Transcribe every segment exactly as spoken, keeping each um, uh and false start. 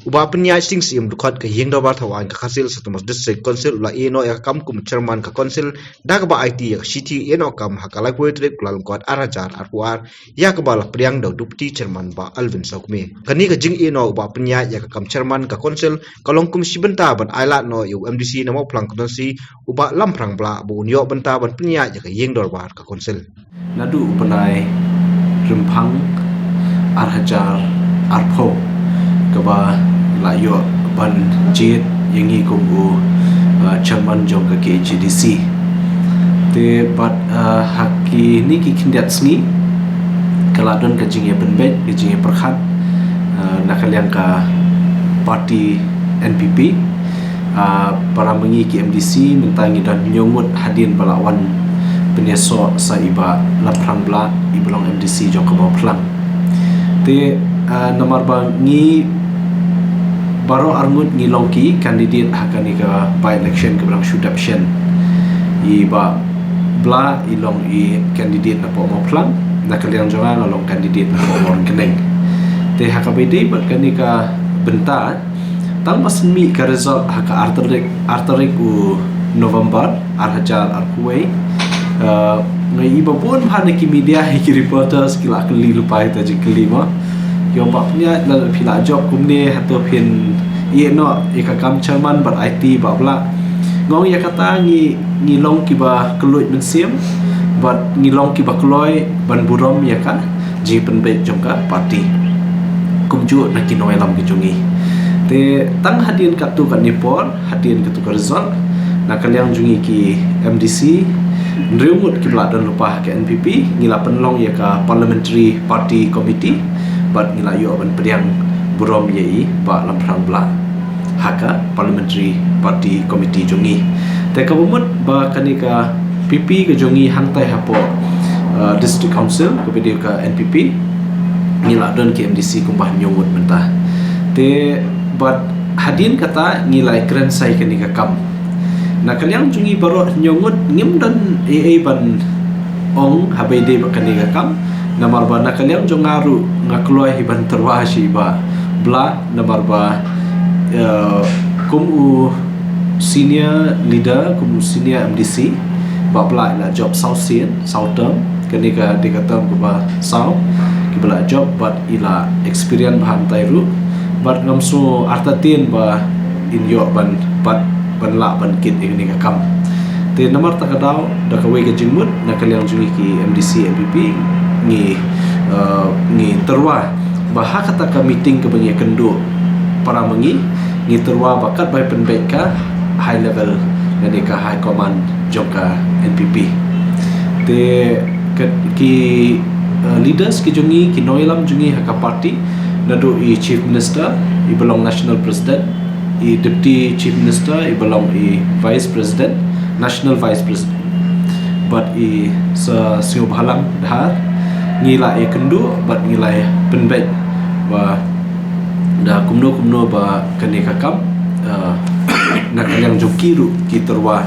U Bah Pynïaid Sing Syiem, dkhot ka Ïing Dorbar Thawaiñ ka Khasi Hills Autonomous District Council, u la ïehnoh ïa ka kam kum u chairman ka council da kaba aiti ïa ka shithi ïehnoh kam ha ka laiphew tarik u Kyllalyngkot ar hajar arphew ar, ïa kaba la pdiang da u Deputy Chairman Bah Alvin Sawkmie. Kane ka jingïehnoh u Bah Pynïaid ïa ka kam chairman ka council ka long kum shi bynta ban ailad noh ïa u MDC na Mawphlang Constituency, u Bah Lamphrang Blah, ba un ïoh bynta ban pynïaid ïa ka Ïing Dorbar ka council. Naduh u bnai Rymphang ar hajar arphew, kaba la ïoh ban jied ïa ngi kum u, uh, chairman jong ka KHADC. Te bad, uh, ha kine ki khyndiat sngi ka la don ka jingïapynbeit, ka jingïapyrkhat, uh, na ka liang ka party NPP. Ah, para ma ngi ki MDC mynta ngi don hynñiew ngut hadien ba la wan pynïasoh sa i Bah Lamphrang Blah, i ba long MDC jong ka Mawphlang. Te, ah, namar ba ngi baroh arngut ngi long ki candidate ha kane ka by election kaba dang shu dep shen. I Bah Blah i long i candidate na poh Mawphlang, na ka liang jong nga nga long candidate na poh Mawryngkneng. Te ha kaba ïadei bad kane ka bynta, tang ba sngewmih ka result ha ka ar tarik, ar tarik u November ar hajar arphew wei. Uh, nga i ba bun bha na ki media, ha ki reporters ki la kylli lypa ïa kata jingkylli mo. Ki ong, Bah Pynïaid, lada phi la jop kumne hato phin ïehnoh ïa ka kam chairman bad aiti Bah Blah? Nga ong ïa kata ngi, ngi long kiba kylluid mynsiem bad ngi long kiba kloi ban burom ïa ka jingpynbeit jong ka party kumjuh na ki nongïalam ki jong ngi. Te tang hadien katto katne por, hadien katto ka result, na ka liang jong ngi ki MDC hynriew ngut kiba la don lypa ha ka NPP, ngi la pynlong ïa ka Parliamentary Party Committee bad ngi la ïoh ban pdiang burom ïa i Bah Lamphrang Blah ha ka Parliamentary Party Committee jong ngi. Te kaba mut ba kane ka PP ka jong ngi hangtai hapoh, uh, District Council, kaba dei ka NPP, ngi la don ki MDC kumba hynñiew ngut mynta. Te bad hadien kata ngi la kren sa ïa kane ka kam. Na ka liang jong ngi baroh hynñiew ngut ngim don ei ei ban ong haba ïadei bad kane ka kam. Namar ba na ka liang jong nga ruh nga kloi hi ban tyrwa sha i Bah Blah, namar ba, eh, kum u senior leader, kum u senior MDC, Bah Blah i la jop saw sien, saw term, kane ka dei ka term kaba saw kaba la jop bad i la experience bha hangtai ruh. Bad ngam sngew artatien ba in ïoh ban pat ban lah ban kit ïa kane ka kam. Te namar kata ka daw, da kawei ka jingmut, na ka liang jong ngi ki MDC NPP ngi, eh, ngi tyrwa ba ha kata ka meeting kaba ngi ïakynduh para ma ngi, ngi tyrwa ba kat bai pynbeit ka high level lane ka high command jong ka NPP. Te ki, eh, leaders ki jong ngi, ki nongïalam jong ngi ha ka party, naduh i Chief Minister, i ba long National President, i Deputy Chief Minister, i ba long i Vice President, National Vice President, bad i Sir Sniawbhalang Dhar, ngi la ïakynduh bad ngi la pynbeit ba da kumno kumno ba kane ka kam, eh, na ka liang jong ki ruh ki tyrwa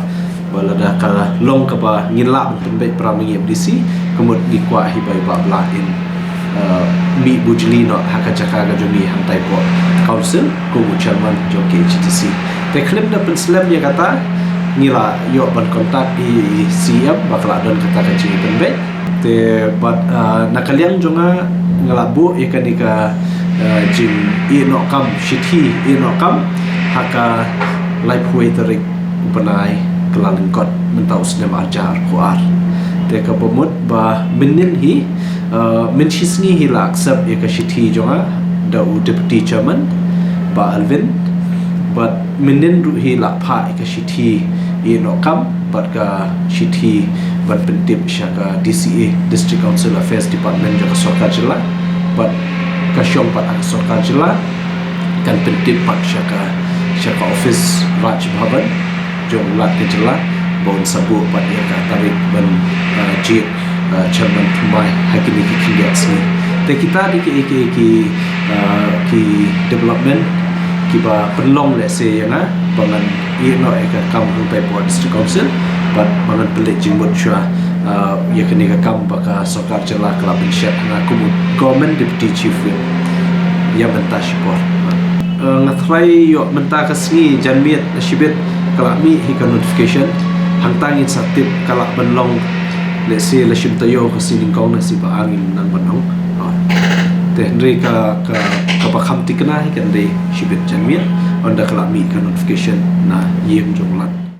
ba lada ka long kaba ngin lah ban pynbeit para ma ngi MDC, ka mut ngi kwah hi ba i Bah Blah in, eh, mih bujli noh ha ka jaka ka jong ngi hangtai poh council kum u chairman jong ka KHADC. Te khlem da pynslem ïa kata, ngi la ïoh ban contact i, i CEM ba ka la don kata ka jingpynbeit. Te bad, eh, na ka liang jong nga, nga la buh ïa kane ka, eh, jingïehnoh kam, shithi ïehnoh kam ha ka laiphew wei tarik u bnai Kyllalyngkot mynta u snem ar hajar arphew ar. Te kaba mut ba mynnin hi, eh, mynshisngi hi la accept ïa ka shithi jong nga da u Deputy Chairman Bah Alvin, bad mynnin ruh hi la phah ïa ka shithi ïehnoh kam bad ka shithi ban pyntip sha ka DCA, District Council Affairs Department jong ka sorkar jylla, bad ka shong pat ha ka sorkar jylla kan pyntip pat sha ka, sha ka office Raj Bhavan jong u Lat ka jylla, ba un sa buh pat ïa ka tarik ban, eh, jied, eh, chairman thymmai ha kine ki khyndiat sngi. Te kita dei ki, ki, ki, eh, ki development kiba pynlong lehse ïa nga ba ngan ïehnoh ïa ka kam hangtai poh District Council, bad ba ngan pynleit jingmut shuwa, eh, ïa kane ka kam ba ka sorkar jylla ka la pynshet ha nga kum u Government Deputy Chief Whip ïa mynta shipor. Uh, nga try ïoh mynta ka sngi janmiet shibit ka la mih hi ka notification. Hangta ngin sa tip ka la ban long, let's say, la shim taïew ka sngi nyngkong, na sngi ba ar ngin nang ban ong. Oh. Te hynrei ka, ka, kaba kham thikna hi kan dei shibit janmiet, ynda ka la mih ka notification na ïing jong u Lat.